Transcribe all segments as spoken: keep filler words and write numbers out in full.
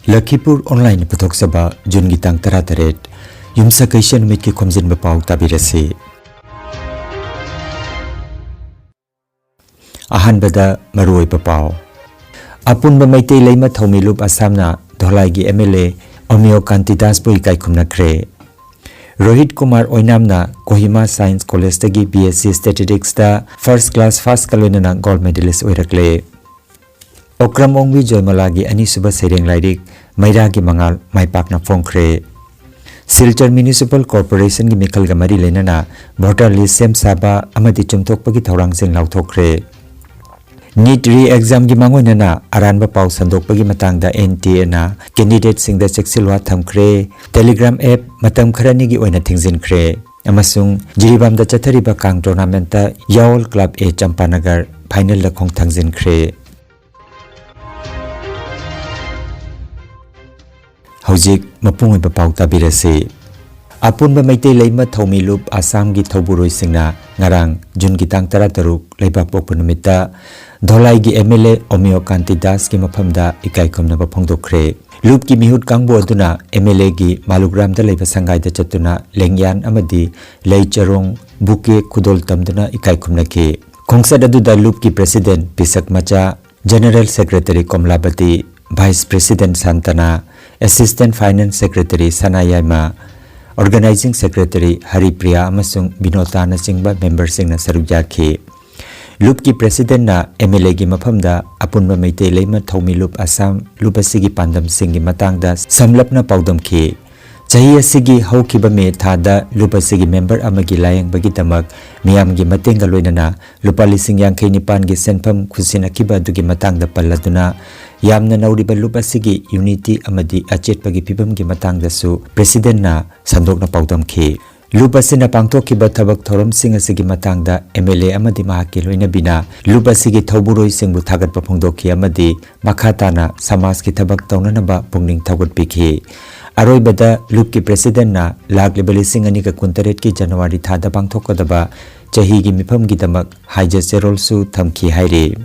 ꯂꯈꯤꯄꯨꯔ ꯑꯣꯟꯂꯥꯏꯟꯅ ꯄꯨꯊꯣꯛꯆꯕ ꯖꯨꯟꯒꯤ ꯇꯥꯡ ꯇꯔꯥꯇꯔꯦꯠ, ꯌꯨꯝꯁꯀꯩꯁ ꯅꯨꯃꯤꯠꯀꯤ ꯈꯣꯝꯖꯤꯟꯕ ꯄꯥꯎ ꯇꯥꯕꯤꯔꯁꯤ꯫ ꯑꯍꯥꯟꯕꯗ ꯃꯔꯨꯑꯣꯏꯕ ꯄꯥꯎ꯫ ꯑꯄꯨꯟꯕ ꯃꯩꯇꯩ ꯂꯩꯃ ꯊꯧꯃꯤ ꯂꯨꯞ ꯑꯁꯥꯝꯅ ꯙꯣꯂꯥꯏꯒꯤ M L A ꯑꯣꯃꯤꯌꯣ ꯀꯥꯟꯇꯤ ꯗꯥꯁꯄꯨ ꯏꯀꯥꯏ ꯈꯨꯝꯅꯈ꯭ꯔꯦ꯫ ꯔꯣꯍꯤꯠ ꯀꯨꯃꯥꯔ ꯑꯣꯏꯅꯥꯝꯅ ꯀꯣꯍꯤꯃꯥ ꯁꯥꯏꯟꯁ ꯀꯣꯂꯦꯖꯇꯒꯤ B S C Statisticsꯇ first class firstꯀ ꯂꯣꯏꯅꯅ gold medalist ꯑꯣꯏꯔꯛꯂꯦ꯫ ꯑꯣꯀ꯭ꯔꯝ ꯑꯣꯡꯕꯤ ꯖꯣꯏꯃꯂꯥꯒꯤ ꯑꯅꯤꯁꯨꯕ ꯁꯩꯔꯦꯡ ꯂꯥꯏꯔꯤꯛ ꯃꯩꯔꯥꯒꯤ ꯃꯉꯥꯜ ꯃꯥꯏ ꯄꯥꯛꯅ ꯐꯣꯡꯈ꯭ꯔꯦ꯫ ꯁꯤꯜꯆꯔ Municipal Corporationꯒꯤ ꯃꯤꯈꯜꯒ ꯃꯔꯤ ꯂꯩꯅꯅ voter list ꯁꯦꯝ ꯁꯥꯕ ꯑꯃꯗꯤ ꯆꯨꯝꯊꯣꯛꯄꯒꯤ ꯊꯧꯔꯥꯡꯁꯤꯡ ꯂꯥꯎꯊꯣꯛꯈ꯭ꯔꯦ꯫ NEET re-examꯒꯤ ꯃꯥꯡꯑꯣꯏꯅꯅ ꯑꯔꯥꯟꯕ ꯄꯥꯎ ꯁꯟꯗꯣꯛꯄꯒꯤ ꯃꯇꯥꯡꯗ N T Aꯅ candidateꯁꯤꯡꯗ ꯆꯦꯛꯁꯤꯜꯋꯥ ꯊꯝꯈ꯭ꯔꯦ꯫ Telegram app ꯃꯇꯝ ꯈꯔꯅꯤꯒꯤ ꯑꯣꯏꯅ ꯊꯤꯡꯖꯤꯟꯈ꯭ꯔꯦ꯫ ꯑꯃꯁꯨꯡ ꯖꯤꯔꯤꯕꯥꯝꯗ ꯆꯠꯊꯔꯤꯕ ꯀꯥꯡ tournamentꯇ ꯌꯥꯑꯣꯜ Club A ꯆꯝꯄꯥꯅꯒꯔ finalꯗ ꯈꯣꯡ ꯊꯥꯡꯖꯤꯟꯈ꯭ꯔꯦ꯫ ꯍꯧꯖꯤꯛ ꯃꯄꯨꯡ ꯑꯣꯏꯕ ꯄꯥꯎ ꯇꯥꯕꯤꯔꯁꯤ꯫ ꯑꯄꯨꯟꯕ ꯃꯩꯇꯩ ꯂꯩꯃ ꯊꯧꯃꯤ ꯂꯨꯞ ꯑꯁꯥꯝꯒꯤ ꯊꯧꯕꯨꯔꯣꯏꯁꯤꯡꯅ ꯉꯔꯥꯡ ꯖꯨꯟꯒꯤ ꯇꯥꯡ ꯇꯔꯥꯇꯔꯨꯛ ꯂꯩꯕꯥꯛ ꯄꯣꯛꯄ ꯅꯨꯃꯤꯠꯇ ꯙꯣꯂꯥꯏꯒꯤ M L A ꯑꯣꯃꯤꯌꯣ ꯀꯥꯟꯇꯤ ꯗꯥꯁꯀꯤ ꯃꯐꯝꯗ ꯏꯀꯥꯏ ꯈꯨꯝꯅꯕ ꯐꯣꯡꯗꯣꯛꯈ꯭ꯔꯦ꯫ ꯂꯨꯞꯀꯤ ꯃꯤꯍꯨꯠ ꯀꯥꯡꯕꯨ ꯑꯗꯨꯅ M L Aꯒꯤ ꯃꯥꯂꯨꯒ꯭ꯔꯥꯝꯗ ꯂꯩꯕ ꯁꯪꯒꯥꯏꯗ ꯆꯠꯇꯨꯅ ꯂꯦꯡꯌꯥꯟ ꯑꯃꯗꯤ ꯂꯩ ꯆꯔꯣꯡ, bouquet ꯈꯨꯗꯣꯜ ꯇꯝꯗꯨꯅ ꯏꯀꯥꯏ ꯈꯨꯝꯅꯈꯤ꯫ ꯈꯣꯡꯆꯠ ꯑꯗꯨꯗ ꯂꯨꯞꯀꯤ president ꯄꯤꯁꯛ ꯃꯆꯥ, General Secretary ꯀꯣꯝꯂꯥꯕꯇꯤ, Vice President ꯁꯥꯟꯇꯅꯥ, Assistant Finance Secretary ꯁꯅꯥꯌꯥꯏꯃ, Organizing Secretary ꯍꯔꯤꯄ꯭ꯔꯤꯌꯥ ꯑꯃꯁꯨꯡ ꯕꯤꯅꯣꯇꯥꯅꯆꯤꯡꯕ memberꯁꯤꯡꯅ ꯁꯔꯨꯛ ꯌꯥꯈꯤ꯫ ꯂꯨꯞꯀꯤ presidentꯅ M L Aꯒꯤ ꯃꯐꯝꯗ ꯑꯄꯨꯟꯕ ꯃꯩꯇꯩ ꯂꯩꯃ ꯊꯧꯃꯤ ꯂꯨꯞ ꯑꯁꯥꯝ ꯂꯨꯞ ꯑꯁꯤꯒꯤ ꯄꯥꯟꯗꯝꯁꯤꯡꯒꯤ ꯃꯇꯥꯡꯗ ꯁꯝꯂꯞꯅ ꯄꯥꯎꯗꯝꯈꯤ꯫ ꯆꯍꯤ ꯑꯁꯤꯒꯤ ꯍꯧꯈꯤꯕ ꯃꯦ ꯊꯥꯗ ꯂꯨꯞ ꯑꯁꯤꯒꯤ member ꯑꯃꯒꯤ ꯂꯥꯌꯦꯡꯕꯒꯤꯗꯃꯛ ꯃꯤꯌꯥꯝꯒꯤ ꯃꯇꯦꯡꯒ ꯂꯣꯏꯅꯅ ꯂꯨꯄꯥ ꯂꯤꯁꯤꯡ ꯌꯥꯡꯈꯩ ꯅꯤꯄꯥꯟꯒꯤ ꯁꯦꯟꯐꯝ ꯈꯨꯠꯁꯤꯟꯅꯈꯤꯕ ꯑꯗꯨꯒꯤ ꯃꯇꯥꯡꯗ ꯄꯜꯂꯗꯨꯅ, ꯌꯥꯝꯅ ꯅꯧꯔꯤꯕ ꯂꯨꯞ ꯑꯁꯤꯒꯤ unity ꯑꯃꯗꯤ ꯑꯆꯦꯠꯄꯒꯤ ꯐꯤꯕꯝꯒꯤ ꯃꯇꯥꯡꯗꯁꯨ presidentꯅ ꯁꯟꯗꯣꯛꯅ ꯄꯥꯎꯗꯝꯈꯤ꯫ ꯂꯨꯞ ꯑꯁꯤꯅ ꯄꯥꯡꯊꯣꯛꯈꯤꯕ ꯊꯕꯛ ꯊꯧꯔꯝꯁꯤꯡ ꯑꯁꯤꯒꯤ ꯃꯇꯥꯡꯗ M L A ꯑꯃꯗꯤ ꯃꯍꯥꯛꯀꯤ ꯂꯣꯏꯅꯕꯤꯅ ꯂꯨꯞ ꯑꯁꯤꯒꯤ ꯊꯧꯕꯨꯔꯣꯏꯁꯤꯡꯕꯨ ꯊꯥꯒꯠꯄ ꯐꯣꯡꯗꯣꯛꯈꯤ ꯑꯃꯗꯤ ꯃꯈꯥ ꯇꯥꯅ ꯁꯃꯥꯖꯀꯤ ꯊꯕꯛ ꯇꯧꯅꯅꯕ ꯄꯨꯛꯅꯤꯡ ꯊꯧꯒꯠꯄꯤꯈꯤ꯫ ꯑꯔꯣꯏꯕꯗ ꯂꯨꯞꯀꯤ presidentꯅ ꯂꯥꯛꯂꯤꯕ ꯂꯤꯁꯤꯡ ꯑꯅꯤꯒ ꯀꯨꯟꯇꯔꯦꯠꯀꯤ January ꯊꯥꯗ ꯄꯥꯡꯊꯣꯛꯀꯗꯕ ꯆꯍꯤꯒꯤ ꯃꯤꯐꯝꯒꯤꯗꯃꯛ ꯍꯥꯏꯖ ꯆꯦꯔꯣꯜꯁꯨ ꯊꯝꯈꯤ ꯍꯥꯏꯔꯤ꯫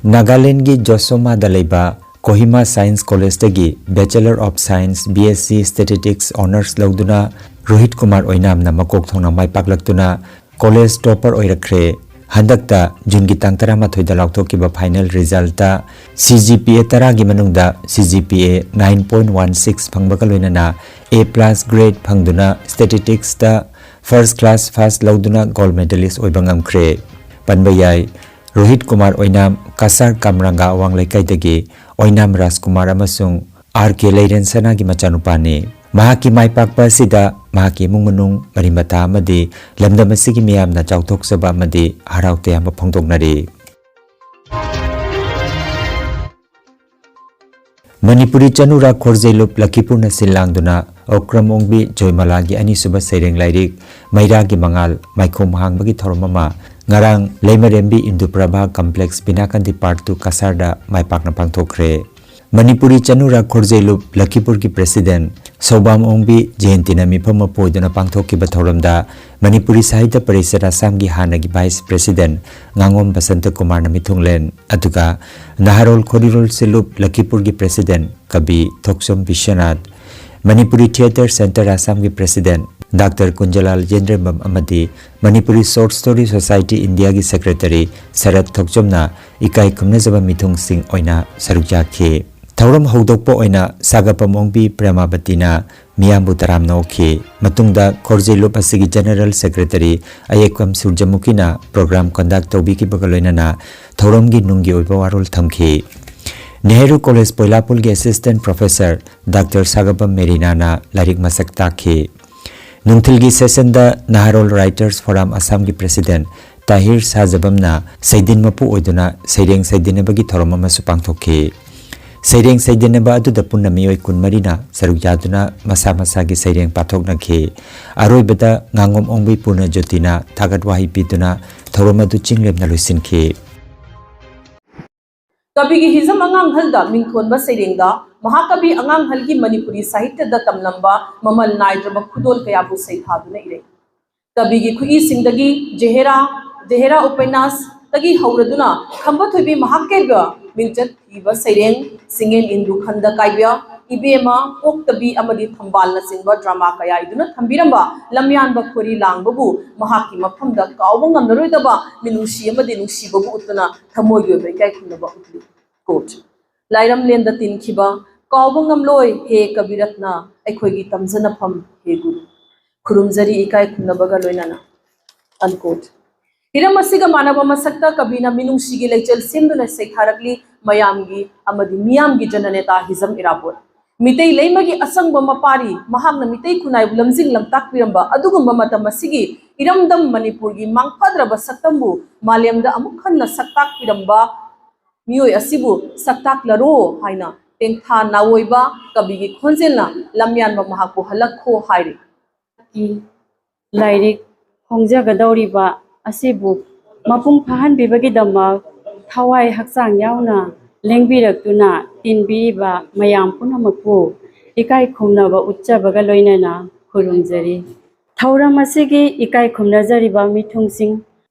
ꯅꯥꯒꯥꯂꯦꯟꯒꯤ ꯖꯣꯁꯣꯃꯥꯗ ꯂꯩꯕ ꯀꯣꯍꯤꯃꯥ ꯁꯥꯏꯟꯁ ꯀꯣꯂꯦꯖꯇꯒꯤ Bachelor of Science, B S C Statistics Honours ꯂꯧꯗꯨꯅ ꯔꯣꯍꯤꯠ ꯀꯨꯃꯥꯔ ꯑꯣꯏꯅꯥꯝꯅ ꯃꯀꯣꯛ ꯊꯣꯡꯅ ꯃꯥꯏ ꯄꯥꯛꯂꯛꯇꯨꯅ ꯀꯣꯂꯦꯖ topper ꯑꯣꯏꯔꯛꯈ꯭ꯔꯦ꯫ ꯍꯟꯗꯛꯇ ꯖꯨꯟꯒꯤ ꯇꯥꯡ ꯇꯔꯥꯃꯥꯊꯣꯏꯗ ꯂꯥꯎꯊꯣꯛꯈꯤꯕ final resultꯇ C G P A ꯇꯔꯥꯒꯤ ꯃꯅꯨꯡꯗ C G P A nine point one six ꯐꯪꯕꯒ ꯂꯣꯏꯅꯅ A plus grade ꯐꯪꯗꯨꯅ Statisticsꯇ first class first ꯂꯧꯗꯨꯅ gold medalist ꯑꯣꯏꯕ ꯉꯝꯈ꯭ꯔꯦ꯫ ꯄꯟꯕ ꯌꯥꯏ, ꯔꯣꯍꯤꯠ ꯀꯨꯃꯥꯔ ꯑꯣꯏꯅꯥꯝ ꯀꯁꯥꯔ ꯀꯥꯝꯔꯥꯡꯒꯥ ꯑꯋꯥꯡ ꯂꯩꯀꯥꯏꯗꯒꯤ ꯑꯣꯏꯅꯥꯝ ꯔꯥꯖꯀꯨꯃꯥꯔ ꯑꯃꯁꯨꯡ R K ꯂꯩꯔꯦꯟꯁꯅꯥꯒꯤ ꯃꯆꯥꯅꯨꯄꯥꯅꯤ꯫ ꯃꯍꯥꯛꯀꯤ ꯃꯥꯏ ꯄꯥꯛꯄ ꯑꯁꯤꯗ ꯃꯍꯥꯛꯀꯤ ꯏꯃꯨꯡ ꯃꯅꯨꯡ, ꯃꯔꯤ ꯃꯇꯥ ꯑꯃꯗꯤ ꯂꯝꯗꯝ ꯑꯁꯤꯒꯤ ꯃꯤꯌꯥꯝꯅ ꯆꯥꯎꯊꯣꯛꯆꯕ ꯑꯃꯗꯤ ꯍꯔꯥꯎ ꯇꯌꯥꯝꯕ ꯐꯣꯡꯗꯣꯛꯅꯔꯤ꯫ ꯃꯅꯤꯄꯨꯔꯤ ꯆꯅꯨꯔꯥ ꯈꯣꯔꯖꯩꯂꯨꯞ ꯂꯛꯈꯤꯄꯨꯔꯅ ꯁꯤꯜ ꯂꯥꯡꯗꯨꯅ ꯑꯣꯀ꯭ꯔꯝ ꯑꯣꯡꯕꯤ ꯖꯣꯏꯃꯂꯥꯒꯤ ꯑꯅꯤꯁꯨꯕ ꯁꯩꯔꯦꯡ ꯂꯥꯏꯔꯤꯛ ꯃꯩꯔꯥꯒꯤ ꯃꯉꯥꯜ ꯃꯥꯏꯈꯣꯝ ꯍꯥꯡꯕꯒꯤ ꯊꯧꯔꯝ ꯑꯃ ꯉꯔꯥꯡ ꯂꯩꯃꯔꯦꯝꯕꯤ ꯏꯟꯗꯨ ꯄ꯭ꯔꯚꯥ complex ꯕꯤꯅꯥꯀꯟꯗꯤ part two ꯀꯁꯥꯔꯗ ꯃꯥꯏ ꯄꯥꯛꯅ ꯄꯥꯡꯊꯣꯛꯈ꯭ꯔꯦ꯫ ꯃꯅꯤꯄꯨꯔꯤ ꯆꯅꯨꯔꯥ ꯈꯣꯔꯖꯩꯂꯨꯞ ꯂꯛꯈꯤꯄꯨꯔꯒꯤ president ꯁꯧꯕꯥꯝ ꯑꯣꯡꯕꯤ ꯖꯌꯟꯇꯤꯅ ꯃꯤꯐꯝ ꯑꯃ ꯄꯨ ꯑꯣꯏꯗꯨꯅ ꯄꯥꯡꯊꯣꯛꯈꯤꯕ ꯊꯧꯔꯝꯗ ꯃꯅꯤꯄꯨꯔꯤ ꯁꯥꯍꯤꯇ꯭ꯌ ꯄꯔꯤꯁꯠ ꯑꯁꯥꯝꯒꯤ ꯍꯥꯟꯅꯒꯤ vice president ꯉꯥꯉꯣꯝ ꯕꯁꯟꯇ ꯀꯨꯃꯥꯔꯅ ꯃꯤꯊꯨꯡꯂꯦꯟ, ꯑꯗꯨꯒ ꯅꯍꯥꯔꯣꯜ ꯈꯣꯔꯤꯔꯣꯜ ꯁꯤꯂꯨꯞ ꯂꯛꯈꯤꯄꯨꯔꯒꯤ president ꯀꯕꯤ ꯊꯣꯛꯆꯣꯝ ꯕꯤꯁ꯭ꯋꯅꯥꯊ, ꯃꯅꯤꯄꯨꯔꯤ theatre centre ꯑꯁꯥꯝꯒꯤ president ꯗꯥꯛꯇꯔ ꯀꯨꯟꯖꯂꯥꯜ ꯌꯦꯟꯗ꯭ꯔꯦꯝꯕꯝ ꯑꯃꯗꯤ ꯃꯅꯤꯄꯨꯔꯤ short story society ꯏꯟꯗꯤꯌꯥꯒꯤ secretary ꯁꯔꯠ ꯊꯣꯛꯆꯣꯝꯅ ꯏꯀꯥꯏ ꯈꯨꯝꯅꯖꯕ ꯃꯤꯊꯨꯡꯁꯤꯡ ꯑꯣꯏꯅ ꯁꯔꯨꯛ ꯌꯥꯈꯤ꯫ ꯊꯧꯔꯝ ꯍꯧꯗꯣꯛꯄ ꯑꯣꯏꯅ ꯁꯥꯒꯄꯝ ꯑꯣꯡꯕꯤ ꯄ꯭ꯔꯦꯃꯥꯕꯇꯤꯅ ꯃꯤꯌꯥꯝꯕꯨ ꯇꯔꯥꯝꯅ ꯑꯣꯛꯈꯤ꯫ ꯃꯇꯨꯡꯗ ꯈꯣꯔꯖꯩꯂꯨꯞ ꯑꯁꯤꯒꯤ general secretary ꯑꯌꯦꯛꯄꯝ ꯁꯨꯔꯖꯃꯨꯈꯤꯅ program conduct ꯇꯧꯕꯤꯈꯤꯕꯒ ꯂꯣꯏꯅꯅ ꯊꯧꯔꯝꯒꯤ ꯅꯨꯡꯒꯤ ꯑꯣꯏꯕ ꯋꯥꯔꯣꯜ ꯊꯝꯈꯤ꯫ ꯅꯦꯍꯔꯨ ꯀꯣꯂꯦꯖ ꯄꯣꯏꯂꯥꯄꯨꯜꯒꯤ assistant professor ꯗꯥꯛꯇꯔ ꯁꯥꯒꯄꯝ ꯃꯦꯔꯤꯅꯥꯅ ꯂꯥꯏꯔꯤꯛ ꯃꯁꯛ ꯇꯥꯛꯈꯤ꯫ ꯅꯨꯡꯊꯤꯜꯒꯤ sessionꯗ ꯅꯍꯥꯔꯣꯜ Writers Forum ꯑꯁꯥꯝꯒꯤ president ꯇꯥꯍꯤꯔ ꯁꯥꯖꯕꯝꯅ ꯁꯩꯗꯤꯟ ꯃꯄꯨ ꯑꯣꯏꯗꯨꯅ ꯁꯩꯔꯦꯡ ꯁꯩꯗꯤꯟꯅꯕꯒꯤ ꯊꯧꯔꯝ ꯑꯃꯁꯨ ꯄꯥꯡꯊꯣꯛꯈꯤ꯫ ꯁꯩꯔꯦꯡ ꯁꯩꯗꯤꯟꯅꯕ ꯑꯗꯨꯗ ꯄꯨꯟꯅ ꯃꯤꯑꯣꯏ ꯀꯨꯟꯃꯔꯤꯅ ꯁꯔꯨꯛ ꯌꯥꯗꯨꯅ ꯃꯁꯥ ꯃꯁꯥꯒꯤ ꯁꯩꯔꯦꯡ ꯄꯥꯊꯣꯛꯅꯈꯤ꯫ ꯑꯔꯣꯏꯕꯗ ꯉꯥꯉꯣꯝ ꯑꯣꯡꯕꯤ ꯄꯨꯔꯅ ꯖꯣꯇꯤꯅ ꯊꯥꯒꯠ ꯋꯥꯍꯩ ꯄꯤꯗꯨꯅ ꯊꯧꯔꯝ ꯑꯗꯨ ꯆꯤꯡꯂꯦꯝꯅ ꯂꯣꯏꯁꯤꯟꯈꯤ꯫ ꯀꯕꯤꯒꯤ ꯍꯤꯖꯝ ꯑꯉꯥꯡꯍꯜꯗ ꯃꯤꯡꯊꯣꯟꯕ ꯁꯩꯔꯦꯡꯗ ꯃꯍꯥꯀꯕꯤ ꯑꯉꯥꯡꯍꯜꯒꯤ ꯃꯅꯤꯄꯨꯔꯤ ꯁꯥꯍꯤꯇ꯭ꯌꯗ ꯇꯝꯂꯝꯕ ꯃꯃꯜ ꯅꯥꯏꯗ꯭ꯔꯕ ꯈꯨꯗꯣꯜ ꯀꯌꯥꯕꯨ ꯁꯩꯊꯥꯗꯨꯅ ꯏꯔꯩ꯫ ꯀꯕꯤꯒꯤ ꯈꯨꯠꯏꯁꯤꯡꯗꯒꯤ ꯖꯦꯍꯦꯔꯥ, ꯖꯦꯍꯦꯔꯥ ꯎꯄꯟꯌꯥꯁ, ꯗꯒꯤ ꯍꯧꯔꯗꯨꯅ ꯈꯝꯕ ꯊꯣꯏꯕꯤ ꯃꯍꯥꯛꯀꯩꯒ ꯃꯤꯡꯆꯠ ꯊꯤꯕ ꯁꯩꯔꯦꯡ, ꯁꯤꯡꯉꯦꯟ ꯏꯟꯗꯨ ꯈꯟꯗ ꯀꯥꯏꯕ, ꯏꯕꯦꯝꯃ, ꯀꯣꯛꯇꯕꯤ ꯑꯃꯗꯤ ꯊꯝꯕꯥꯜꯅꯆꯤꯡꯕ ꯗ꯭ꯔꯃꯥ ꯀꯌꯥ ꯏꯗꯨꯅ ꯊꯝꯕꯤꯔꯝꯕ ꯂꯝꯌꯥꯟꯕ ꯈꯣꯏꯔꯤ ꯂꯥꯡꯕꯕꯨ ꯃꯍꯥꯛꯀꯤ ꯃꯐꯝꯗ ꯀꯥꯎꯕ ꯉꯝꯂꯔꯣꯏꯗꯕ ꯃꯤꯅꯨꯡꯁꯤ ꯑꯃꯗꯤ ꯅꯨꯡꯁꯤꯕꯕꯨ ꯎꯠꯇꯨꯅ ꯊꯃꯣꯏꯒꯤ ꯑꯣꯏꯕ ꯏꯀꯥꯏ ꯈꯨꯝꯅꯕ ꯎꯠꯂꯤ꯫ Quote, ꯂꯥꯏꯔꯝꯂꯦꯟꯗ ꯇꯤꯟꯈꯤꯕ ꯀꯥꯎꯕ ꯉꯝꯂꯣꯏ ꯍꯦ ꯀꯕꯤꯔꯠꯅ ꯑꯩꯈꯣꯏꯒꯤ ꯇꯝꯖꯅꯐꯝ ꯍꯦ ꯒꯨꯔꯨ꯫ ꯈꯨꯔꯨꯝꯖꯔꯤ ꯏꯀꯥꯏ ꯈꯨꯝꯅꯕꯒ ꯂꯣꯏꯅꯅ꯫ Unquote꯫ ꯍꯤꯔꯝ ꯑꯁꯤꯒ ꯃꯥꯟꯅꯕ ꯃꯁꯛꯇ ꯀꯕꯤꯅ ꯃꯤꯅꯨꯡꯁꯤꯒꯤ ꯂꯩꯆꯦꯜ ꯁꯦꯝꯗꯨꯅ ꯁꯩꯊꯥꯔꯛꯂꯤ ꯃꯌꯥꯝꯒꯤ ꯑꯃꯗꯤ ꯃꯤꯌꯥꯝꯒꯤ ꯖꯅꯅꯦꯇꯥ ꯍꯤꯖꯝ ꯏꯔꯥꯕꯣꯠ꯫ ꯃꯤꯇꯩ ꯂꯩꯃꯒꯤ ꯑꯁꯪꯕ ꯃꯄꯥꯔꯤ ꯃꯍꯥꯛꯅ ꯃꯤꯇꯩ ꯈꯨꯟꯅꯥꯏꯕꯨ ꯂꯝꯖꯤꯡ ꯂꯝꯇꯥꯛꯄꯤꯔꯝꯕ ꯑꯗꯨꯒꯨꯝꯕ ꯃꯇꯝ ꯑꯁꯤꯒꯤ ꯏꯔꯝꯗꯝ ꯃꯅꯤꯄꯨꯔꯒꯤ ꯃꯥꯡꯐꯗ꯭ꯔꯕ ꯁꯛꯇꯝꯕꯨ ꯃꯥꯂꯦꯝꯗ ꯑꯃꯨꯛ ꯍꯟꯅ ꯁꯛꯇꯥꯛꯄꯤꯔꯝꯕ ꯃꯤꯑꯣꯏ ꯑꯁꯤꯕꯨ ꯁꯛꯇꯥꯛꯂꯔꯣ ꯍꯥꯏꯅ ꯇꯦꯡꯊꯥ ꯅꯥꯑꯣꯏꯕ ꯀꯕꯤꯒꯤ ꯈꯣꯟꯖꯦꯜꯅ ꯂꯝꯌꯥꯟꯕ ꯃꯍꯥꯛꯄꯨ ꯍꯜꯂꯛꯈꯣ ꯍꯥꯏꯔꯤ꯫ ꯂꯥꯏꯔꯤꯛ ꯐꯣꯡꯖꯒꯗꯧꯔꯤꯕ ꯑꯁꯤꯕꯨ ꯃꯄꯨꯡ ꯐꯥꯍꯟꯕꯤꯕꯒꯤꯗꯃꯛ ꯊꯋꯥꯏ ꯍꯛꯆꯥꯡ ꯌꯥꯎꯅ ꯂꯦꯡꯕꯤꯔꯛꯇꯨꯅ ꯇꯤꯟꯕꯤꯔꯤꯕ ꯃꯌꯥꯝ ꯄꯨꯝꯅꯃꯛꯄꯨ ꯏꯀꯥꯏ ꯈꯨꯝꯅꯕ ꯎꯠꯆꯕꯒ ꯂꯣꯏꯅꯅ ꯈꯨꯔꯨꯝꯖꯔꯤ꯫ ꯊꯧꯔꯝ ꯑꯁꯤꯒꯤ ꯏꯀꯥꯏ ꯈꯨꯝꯅꯖꯔꯤꯕ ꯃꯤꯊꯨꯡꯁꯤꯡ,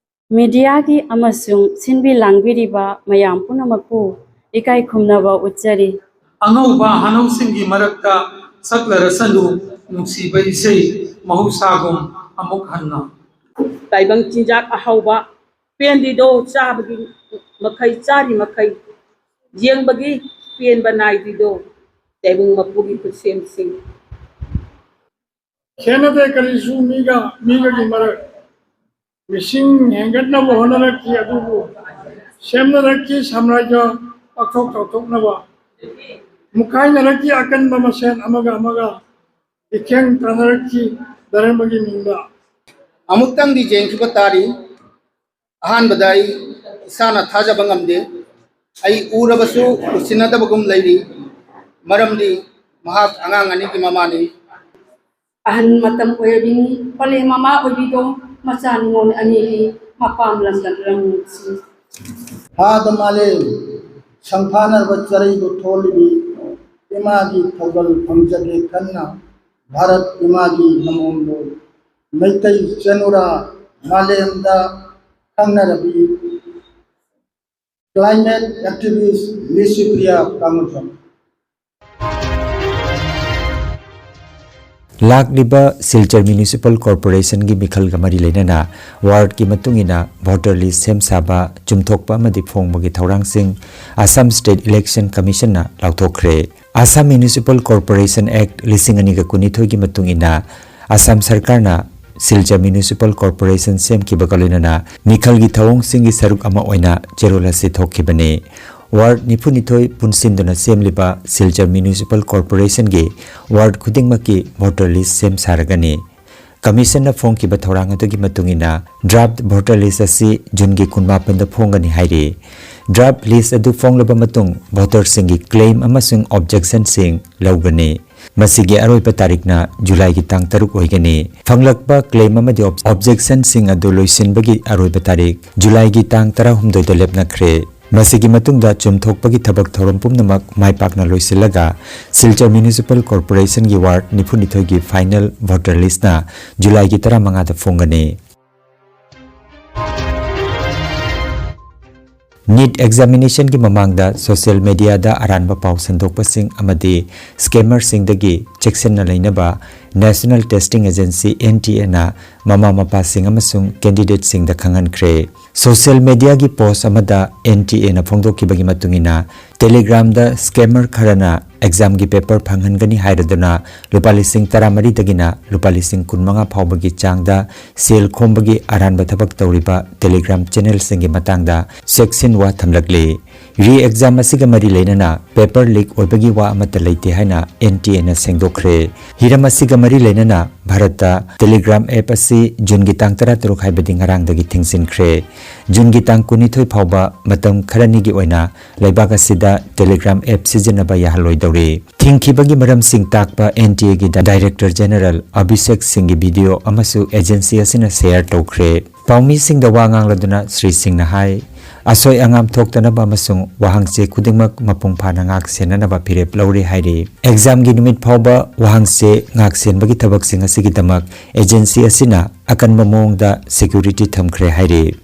ꯃꯤꯗꯤꯌꯥꯒꯤ ꯑꯃꯁꯨꯡ ꯁꯤꯟꯕꯤ ꯂꯥꯡꯕꯤꯔꯤꯕ ꯃꯌꯥꯝ ꯄꯨꯝꯅꯃꯛꯄꯨ ꯏꯀꯥꯏ ꯈꯨꯝꯅꯕ ꯎꯠꯆꯔꯤ꯫ ꯑꯉꯧꯕ ꯍꯅꯧꯁꯤꯡꯒꯤ ꯃꯔꯛꯇ ꯁꯛꯂꯔꯁꯅꯨ ꯅꯨꯡꯁꯤꯕ ꯏꯁꯩ ꯃꯍꯧꯁꯥꯒꯨꯝ ꯑꯃꯨꯛ ꯍꯟꯅ꯫ ꯇꯥꯏꯕꯪ ꯆꯤꯟꯖꯥꯛ ꯑꯍꯥꯎꯕ ꯄꯦꯟꯗ꯭ꯔꯤꯗꯣ ꯆꯥꯕꯒꯤ ꯃꯈꯩ, ꯆꯥꯔꯤ ꯃꯈꯩ ꯌꯦꯡꯕꯒꯤ ꯄꯦꯟꯕ ꯅꯥꯏꯗ꯭ꯔꯤꯗꯣ ꯇꯥꯏꯕꯪ ꯃꯄꯨꯒꯤ ꯈꯨꯠꯁꯦꯝꯁꯤꯡ꯫ ꯈꯦꯠꯅꯗꯦ ꯀꯔꯤꯁꯨ ꯃꯤꯒ ꯃꯤꯒꯒꯤ ꯃꯔꯛ꯫ ꯃꯤꯁꯤꯡ ꯍꯦꯟꯒꯠꯅꯕ ꯍꯣꯠꯅꯔꯛꯈꯤ, ꯑꯗꯨꯕꯨ ꯁꯦꯝꯅꯔꯛꯈꯤ ꯁꯥꯝꯔꯥꯖ꯭ꯌ ꯄꯥꯛꯊꯣꯛ ꯆꯥꯎꯊꯣꯛꯅꯕ꯫ ꯃꯨꯛꯈꯥꯏꯅꯔꯛꯈꯤ ꯑꯀꯟꯕ ꯃꯁꯦꯟ ꯑꯃꯒ ꯑꯃꯒ, ꯏꯈꯦꯡ ꯇꯥꯟꯅꯔꯛꯈꯤ ꯙꯔꯃꯒꯤ ꯃꯤꯡꯗ꯫ ꯑꯃꯨꯛꯇꯪꯗꯤ ꯌꯦꯡꯈꯤꯕ ꯇꯥꯔꯤ꯫ ꯑꯍꯥꯟꯕꯗ ꯑꯩ ꯏꯁꯥꯅ ꯊꯥꯖꯕ ꯉꯝꯗꯦ꯫ ꯑꯩ ꯎꯔꯕꯁꯨ ꯎꯁꯤꯟꯅꯗꯕꯒꯨꯝ ꯂꯩꯔꯤ, ꯃꯔꯝꯗꯤ ꯃꯍꯥꯛ ꯑꯉꯥꯡ ꯑꯅꯤꯒꯤ ꯃꯃꯥꯅꯤ꯫ ꯑꯍꯟ ꯃꯇꯝ ꯑꯣꯏꯔꯕꯤꯅꯤ, ꯄꯂꯦ ꯃꯃꯥ ꯑꯣꯏꯕꯤꯗꯣ ꯃꯆꯥ ꯅꯤꯉꯣꯜ ꯑꯅꯤꯒꯤ ꯃꯄꯥꯝ ꯂꯝꯗꯝ ꯂꯝꯁꯤ꯫ ꯍꯥꯗ ꯃꯥꯂꯦꯝ ꯁꯪꯐꯥꯅꯔꯕ ꯆꯔꯩꯕꯨ ꯊꯣꯜꯂꯤꯕꯤ ꯏꯃꯥꯒꯤ ꯊꯧꯒꯜ ꯐꯪꯖꯒꯦ ꯈꯟꯅ ꯚꯥꯔꯠ ꯏꯃꯥꯒꯤ ꯃꯃꯣꯟꯕꯨ ꯃꯩꯇꯩ ꯆꯅꯨꯔꯥ ꯃꯥꯂꯦꯝꯗ ꯈꯪꯅꯔꯕꯤ Climate activist Nishikriya Kamucham. ꯂꯥꯛꯂꯤꯕ ꯁꯤꯜꯆꯔ ꯃ꯭ꯌꯨꯅꯤꯁꯤꯄꯥꯜ ꯀꯣꯔꯄꯣꯔꯦꯁꯟꯒꯤ ꯃꯤꯈꯜꯒ ꯃꯔꯤ ꯂꯩꯅꯅ ꯋꯥꯔꯗꯀꯤ ꯃꯇꯨꯡ ꯏꯟꯅ ꯚꯣꯇꯔ ꯂꯤꯁ ꯁꯦꯝ ꯁꯥꯕ, ꯆꯨꯝꯊꯣꯛꯄ ꯑꯃꯗꯤ ꯐꯣꯡꯕꯒꯤ ꯊꯧꯔꯥꯡꯁꯤꯡ ꯑꯁꯥꯝ ꯁ꯭ꯇꯦꯠ ꯏꯂꯦꯛꯁꯟ ꯀꯃꯤꯁꯟꯅ ꯂꯥꯎꯊꯣꯛꯈ꯭ꯔꯦ꯫ ꯑꯁꯥꯝ ꯃ꯭ꯌꯨꯅꯤꯁꯤꯄꯥꯜ ꯀꯣꯔꯄꯣꯔꯦꯁꯟ ꯑꯦꯛ ꯂꯤꯁꯤꯡ ꯑꯅꯤꯒ ꯀꯨꯟꯅꯤꯊꯣꯏꯒꯤ ꯃꯇꯨꯡ ꯏꯟꯅ ꯑꯁꯥꯝ ꯁꯔꯀꯥꯔꯅ ꯁꯤꯜꯆꯔ ꯃ꯭ꯌꯨꯅꯤꯁꯤꯄꯥꯜ ꯀꯣꯔꯄꯣꯔꯦꯁꯟ ꯁꯦꯝꯈꯤꯕꯒ ꯂꯣꯏꯅꯅ ꯃꯤꯈꯜꯒꯤ ꯊꯧꯑꯣꯡꯁꯤꯡꯒꯤ ꯁꯔꯨꯛ ꯑꯃ ꯑꯣꯏꯅ ꯆꯦꯔꯣꯜ ꯑꯁꯤ ꯊꯣꯛꯈꯤꯕꯅꯤ꯫ ꯋꯥꯔꯗ ꯅꯤꯐꯨꯅꯤꯊꯣꯏ ꯄꯨꯟꯁꯤꯟꯗꯨꯅ ꯁꯦꯝꯂꯤꯕ ꯁꯤꯜꯆꯔ ꯃ꯭ꯌꯨꯅꯤꯁꯤꯄꯥꯜ ꯀꯣꯔꯄꯣꯔꯦꯁꯟꯒꯤ ꯋꯥꯔꯗ ꯈꯨꯗꯤꯡꯃꯛꯀꯤ ꯚꯣꯇꯔ ꯂꯤꯁ ꯁꯦꯝ ꯁꯥꯔꯒꯅꯤ꯫ ꯀꯃꯤꯁꯟꯅ ꯐꯣꯡꯈꯤꯕ ꯊꯧꯔꯥꯡ ꯑꯗꯨꯒꯤ ꯃꯇꯨꯡ ꯏꯟꯅ ꯗ꯭ꯔꯥꯐꯠ ꯚꯣꯇꯔ ꯂꯤꯁ ꯑꯁꯤ ꯖꯨꯟꯒꯤ ꯀꯨꯟꯃꯥꯄꯟꯗ ꯐꯣꯡꯒꯅꯤ ꯍꯥꯏꯔꯤ꯫ ꯗ꯭ꯔꯥꯐꯠ ꯂꯤꯁ ꯑꯗꯨ ꯐꯣꯡꯂꯕ ꯃꯇꯨꯡ ꯚꯣꯇꯔꯁꯤꯡꯒꯤ ꯀ꯭ꯂꯦꯝ ꯑꯃꯁꯨꯡ ꯑꯣꯕꯖꯦꯛꯁꯟꯁꯤꯡ ꯂꯧꯒꯅꯤ꯫ ꯃꯁꯤꯒꯤ ꯑꯔꯣꯏꯕ ꯇꯥꯔꯤꯛꯅ ꯖꯨꯂꯥꯏꯒꯤ ꯇꯥꯡ ꯇꯔꯨꯛ ꯑꯣꯏꯒꯅꯤ꯫ ꯐꯪꯂꯛꯄ ꯀ꯭ꯂꯦꯝ ꯑꯃꯗꯤ ꯑꯣꯕ-, ꯑꯣꯕꯖꯦꯛꯁꯟꯁꯤꯡ ꯑꯗꯨ ꯂꯣꯏꯁꯤꯟꯕꯒꯤ ꯑꯔꯣꯏꯕ ꯇꯥꯔꯤꯛ ꯖꯨꯂꯥꯏꯒꯤ ꯇꯥꯡ ꯇꯔꯥꯍꯨꯝꯗꯣꯏꯗ ꯂꯦꯞꯅꯈ꯭ꯔꯦ꯫ ꯃꯁꯤꯒꯤ ꯃꯇꯨꯡꯗ ꯆꯨꯝꯊꯣꯛꯄꯒꯤ ꯊꯕꯛ ꯊꯧꯔꯝ ꯄꯨꯝꯅꯃꯛ ꯃꯥꯏ ꯄꯥꯛꯅ ꯂꯣꯏꯁꯤꯜꯂꯒ ꯁꯤꯜꯆꯔ ꯃ꯭ꯌꯨꯅꯤꯁꯤꯄꯥꯜ ꯀꯣꯔꯄꯣꯔꯦꯁꯟꯒꯤ ꯋꯥꯔꯗ ꯅꯤꯐꯨꯅꯤꯊꯣꯏꯒꯤ ꯐꯥꯏꯅꯦꯜ ꯚꯣꯇꯔ ꯂꯤꯁꯅ ꯖꯨꯂꯥꯏꯒꯤ ꯇꯔꯥꯃꯉꯥꯗ ꯐꯣꯡꯒꯅꯤ꯫ ꯅꯤꯠ ꯑꯦꯛꯖꯥꯃꯤꯅꯦꯁꯟꯒꯤ ꯃꯃꯥꯡꯗ ꯁꯣꯁꯤꯌꯦꯜ ꯃꯦꯗꯤꯌꯥꯗ ꯑꯔꯥꯟꯕ ꯄꯥꯎ ꯁꯟꯗꯣꯛꯄꯁꯤꯡ ꯑꯃꯗꯤ ꯁ꯭ꯀꯦꯃꯔꯁꯤꯡꯗꯒꯤ ꯆꯦꯛꯁꯤꯟꯅ ꯂꯩꯅꯕ national testing agency, N T ꯑꯦꯅ ꯃꯃꯥ ꯃꯄꯥꯁꯤꯡ ꯑꯃꯁꯨꯡ ꯀꯦꯟꯗꯤꯗꯦꯠꯁꯤꯡꯗ ꯈꯪꯍꯟꯈ꯭ꯔꯦ꯫ ꯁꯣꯁꯤꯌꯦꯜ ꯃꯦꯗꯤꯌꯥꯒꯤ ꯄꯣꯁ ꯑꯃꯗ ꯑꯦꯟ ꯇꯤ ꯑꯦꯅ ꯐꯣꯡꯗꯣꯛꯈꯤꯕꯒꯤ ꯃꯇꯨꯡ ꯏꯟꯅ, ꯇꯦꯂꯤꯒ꯭ꯔꯥꯝꯗ ꯁ꯭ꯀꯦꯃꯔ ꯈꯔꯅ ꯑꯦꯛꯖꯥꯝꯒꯤ ꯄꯦꯄꯔ ꯐꯪꯍꯟꯒꯅꯤ ꯍꯥꯏꯔꯗꯨꯅ ꯂꯨꯄꯥ ꯂꯤꯁꯤꯡ ꯇꯔꯥꯃꯔꯤꯗꯒꯤꯅ ꯂꯨꯄꯥ ꯂꯤꯁꯤꯡ ꯀꯨꯟꯃꯉꯥ ꯐꯥꯎꯕꯒꯤ ꯆꯥꯡꯗ ꯁꯦꯜ ꯈꯣꯝꯕꯒꯤ ꯑꯔꯥꯟꯕ ꯊꯕꯛ ꯇꯧꯔꯤꯕ ꯇꯦꯂꯤꯒ꯭ꯔꯥꯝ ꯆꯦꯅꯦꯜꯁꯤꯡꯒꯤ ꯃꯇꯥꯡꯗ ꯆꯦꯛꯁꯤꯟꯋꯥ ꯊꯝꯂꯛꯂꯤ꯫ ꯔꯤ ꯑꯦꯛꯖꯥꯝ ꯑꯁꯤꯒ ꯃꯔꯤ ꯂꯩꯅꯅ ꯄꯦꯄꯔ ꯂꯤꯛ ꯑꯣꯏꯕꯒꯤ ꯋꯥ ꯑꯃꯠꯇ ꯂꯩꯇꯦ ꯍꯥꯏꯅ ꯑꯦꯟ ꯇꯤ ꯑꯦꯅ ꯁꯦꯡꯗꯣꯛꯈ꯭ꯔꯦ꯫ ꯍꯤꯔꯝ ꯑꯁꯤꯒ ꯃꯔꯤ ꯂꯩꯅꯅ ꯚꯥꯔꯠꯇ ꯇꯦꯂꯤꯒ꯭ꯔꯥꯝ ꯑꯦꯞ ꯑꯁꯤ ꯖꯨꯟꯒꯤ ꯇꯥꯡ ꯇꯔꯥꯇꯔꯨꯛ, ꯍꯥꯏꯕꯗꯤ ꯉꯔꯥꯡꯗꯒꯤ ꯊꯤꯡꯖꯤꯟꯈ꯭ꯔꯦ꯫ ꯖꯨꯟꯒꯤ ꯇꯥꯡ ꯀꯨꯟꯅꯤꯊꯣꯏ ꯐꯥꯎꯕ ꯃꯇꯝ ꯈꯔꯅꯤꯒꯤ ꯑꯣꯏꯅ ꯂꯩꯕꯥꯛ ꯑꯁꯤꯗ ꯇꯦꯂꯤꯒ꯭ꯔꯥꯝ ꯑꯦꯞ ꯁꯤꯖꯤꯟꯅꯕ ꯌꯥꯍꯜꯂꯣꯏꯗꯧꯔꯤ꯫ ꯊꯤꯡꯈꯤꯕꯒꯤ ꯃꯔꯝꯁꯤꯡ ꯇꯥꯛꯄ ꯑꯦꯟ ꯇꯤ ꯑꯦꯒꯤ ꯗꯥꯏꯔꯦꯛꯇꯔ ꯖꯦꯅꯔꯦꯜ ꯑꯚꯤꯁꯦꯛ ꯁꯤꯡꯒꯤ ꯚꯤꯗꯤꯑꯣ ꯑꯃꯁꯨ ꯑꯦꯖꯦꯟꯁꯤ ꯑꯁꯤꯅ ꯁꯦꯌꯔ ꯇꯧꯈ꯭ꯔꯦ꯫ ꯄꯥꯎꯃꯤꯁꯤꯡꯗ ꯋꯥ ꯉꯥꯡꯂꯗꯨꯅ ꯁ꯭ꯔꯤ ꯁꯤꯡꯅ ꯍꯥꯏ, ꯑꯁꯣꯏ ꯑꯉꯥꯝ ꯊꯣꯛꯇꯅꯕ ꯑꯃꯁꯨꯡ ꯋꯥꯍꯪꯆꯦ ꯈꯨꯗꯤꯡꯃꯛ ꯃꯄꯨꯡ ꯐꯥꯅ ꯉꯥꯛ ꯁꯦꯟꯅꯅꯕ ꯐꯤꯔꯦꯞ ꯂꯧꯔꯦ ꯍꯥꯏꯔꯤ꯫ ꯑꯦꯛꯖꯥꯝꯒꯤ ꯅꯨꯃꯤꯠ ꯐꯥꯎꯕ ꯋꯥꯍꯪꯆꯦ ꯉꯥꯛ ꯁꯦꯟꯕꯒꯤ ꯊꯕꯛꯁꯤꯡ ꯑꯁꯤꯒꯤꯗꯃꯛ ꯑꯦꯖꯦꯟꯁꯤ ꯑꯁꯤꯅ ꯑꯀꯟꯕ ꯃꯑꯣꯡꯗ ꯁꯦꯀ꯭ꯌꯨꯔꯤꯇꯤ ꯊꯝꯈ꯭ꯔꯦ ꯍꯥꯏꯔꯤ꯫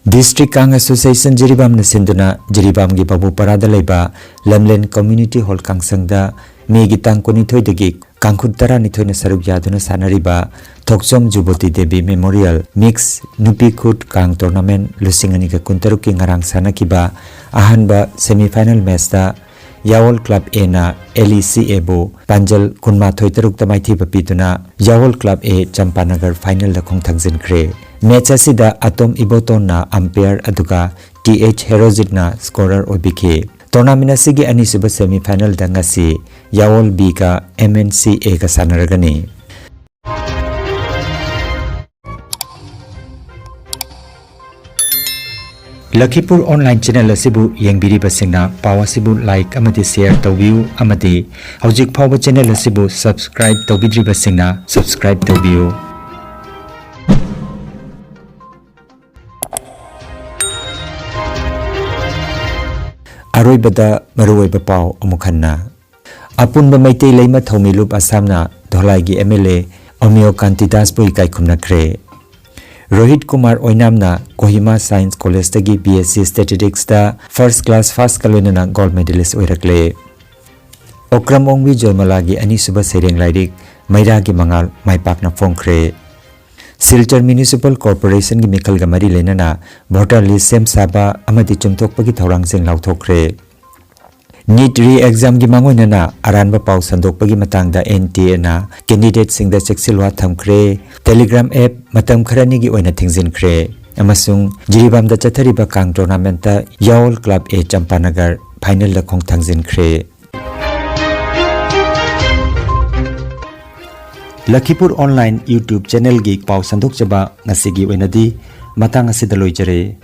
District Kang Association ꯖꯤꯔꯤꯕꯥꯝꯅ ꯁꯤꯟꯗꯨꯅ ꯖꯤꯔꯤꯕꯥꯝꯒꯤ ꯕꯥꯕꯨꯄꯔꯥꯗ ꯂꯩꯕ ꯂꯝꯂꯦꯟ Community Hall ꯀꯥꯡꯁꯪꯗ ꯃꯦꯒꯤ ꯇꯥꯡ ꯀꯨꯟꯅꯤꯊꯣꯏꯗꯒꯤ ꯀꯥꯡꯈꯨꯠ ꯇꯔꯥꯅꯤꯊꯣꯏꯅ ꯁꯔꯨꯛ ꯌꯥꯗꯨꯅ ꯁꯥꯟꯅꯔꯤꯕ ꯊꯣꯛꯆꯣꯝ ꯖꯨꯕꯣꯇꯤ ꯗꯦꯕꯤ Memorial Mix ꯅꯨꯄꯤ ꯈꯨꯠ ꯀꯥꯡ Tournament ꯂꯤꯁꯤꯡ ꯑꯅꯤꯒ ꯀꯨꯟꯇꯔꯨꯛꯀꯤ ꯉꯔꯥꯡ ꯁꯥꯟꯅꯈꯤꯕ ꯑꯍꯥꯟꯕ semi final matchꯇ ꯌꯥꯋꯣꯜ Club Aꯅ LECAꯕꯨ ꯄꯥꯟꯖꯜ ꯀꯨꯟꯃꯥꯊꯣꯏ ꯇꯔꯨꯛꯇ ꯃꯥꯏꯊꯤꯕ ꯄꯤꯗꯨꯅ ꯌꯥꯋꯣꯜ Club A ꯆꯝꯄꯥꯅꯒꯔ finalꯗ ꯈꯣꯡꯊꯥꯡꯖꯤꯟꯈ꯭ꯔꯦ꯫ Match ꯑꯁꯤꯗ ꯑꯇꯣꯝ ꯏꯕꯣꯇꯣꯟꯅ umpire ꯑꯗꯨꯒ ꯇꯤ ꯑꯦꯆ ꯍꯦꯔꯣꯖꯤꯠꯅ scorer ꯑꯣꯏꯕꯤꯈꯤ꯫ Tournament ꯑꯁꯤꯒꯤ ꯑꯅꯤꯁꯨꯕ semi finalꯗ ꯉꯁꯤ ꯌꯥꯋꯣꯜ Bꯒ MNCAꯒ ꯁꯥꯟꯅꯔꯒꯅꯤ꯫ ꯂꯈꯤꯄꯨꯔ online channel ꯑꯁꯤꯕꯨ ꯌꯦꯡꯕꯤꯔꯤꯕꯁꯤꯡꯅ ꯄꯥꯎ ꯑꯁꯤꯕꯨ like ꯑꯃꯗꯤ share ꯇꯧꯕꯤꯌꯨ ꯑꯃꯗꯤ ꯍꯧꯖꯤꯛ ꯐꯥꯎꯕ channel ꯑꯁꯤꯕꯨ subscribe ꯇꯧꯕꯤꯗ꯭ꯔꯤꯕꯁꯤꯡꯅ subscribe ꯇꯧꯕꯤꯌꯨ꯫ ꯑꯔꯣꯏꯕꯗ ꯃꯔꯨꯑꯣꯏꯕ ꯄꯥꯎ ꯑꯃꯨꯛ ꯍꯟꯅ꯫ ꯑꯄꯨꯟꯕ ꯃꯩꯇꯩ ꯂꯩꯃ ꯊꯧꯃꯤꯂꯨꯞ ꯑꯁꯥꯝꯅ ꯙꯣꯂꯥꯏꯒꯤ MLA ꯑꯣꯃꯤꯌꯣ ꯀꯥꯟꯇꯤꯗꯥꯁꯄꯨ ꯏꯀꯥꯏ ꯈꯨꯝꯅꯈ꯭ꯔꯦ꯫ ꯔꯣꯍꯤꯠ ꯀꯨꯃꯥꯔ ꯑꯣꯏꯅꯥꯝꯅ Kohima Science Collegeꯇꯒꯤ BSc Statisticsꯇ first class firstꯀ ꯂꯣꯏꯅꯅ gold medalist ꯑꯣꯏꯔꯛꯂꯦ꯫ ꯑꯣꯀ꯭ꯔꯝ ꯑꯣꯡꯕꯤ ꯖꯣꯏꯃꯂꯥꯒꯤ ꯑꯅꯤꯁꯨꯕ ꯁꯩꯔꯦꯡ ꯂꯥꯏꯔꯤꯛ ꯃꯩꯔꯥꯒꯤ ꯃꯉꯥꯜ ꯃꯥꯏ ꯄꯥꯛꯅ ꯐꯣꯡꯈ꯭ꯔꯦ꯫ ꯁꯤꯜꯆꯔ Municipal Corporationꯒꯤ ꯃꯤꯈꯜꯒ ꯃꯔꯤ ꯂꯩꯅꯅ voter list ꯁꯦꯝ ꯁꯥꯕ ꯑꯃꯗꯤ ꯆꯨꯝꯊꯣꯛꯄꯒꯤ ꯊꯧꯔꯥꯡꯁꯤꯡ ꯂꯥꯎꯊꯣꯛꯈ꯭ꯔꯦ꯫ NEET re-examꯒꯤ ꯃꯥꯡꯑꯣꯏꯅꯅ ꯑꯔꯥꯟꯕ ꯄꯥꯎ ꯁꯟꯗꯣꯛꯄꯒꯤ ꯃꯇꯥꯡꯗ NTAꯅ candidateꯁꯤꯡꯗ ꯆꯦꯛꯁꯤꯜꯋꯥ ꯊꯝꯈ꯭ꯔꯦ꯫ Telegram app ꯃꯇꯝ ꯈꯔꯅꯤꯒꯤ ꯑꯣꯏꯅ ꯊꯤꯡꯖꯤꯟꯈ꯭ꯔꯦ꯫ ꯑꯃꯁꯨꯡ ꯖꯤꯔꯤꯕꯥꯝꯗ ꯆꯠꯊꯔꯤꯕ ꯀꯥꯡ tournamentꯇ ꯌꯥꯋꯣꯜ Club A ꯆꯝꯄꯥꯅꯒꯔ finalꯗ ꯈꯣꯡ ꯊꯥꯡꯖꯤꯟꯈ꯭ꯔꯦ꯫ ꯂꯈꯤꯄꯨꯔ online YouTube channelꯒꯤ ꯄꯥꯎ ꯁꯟꯗꯣꯛꯆꯕ ꯉꯁꯤꯒꯤ ꯑꯣꯏꯅꯗꯤ ꯃꯇꯥꯡ ꯑꯁꯤꯗ ꯂꯣꯏꯖꯔꯦ꯫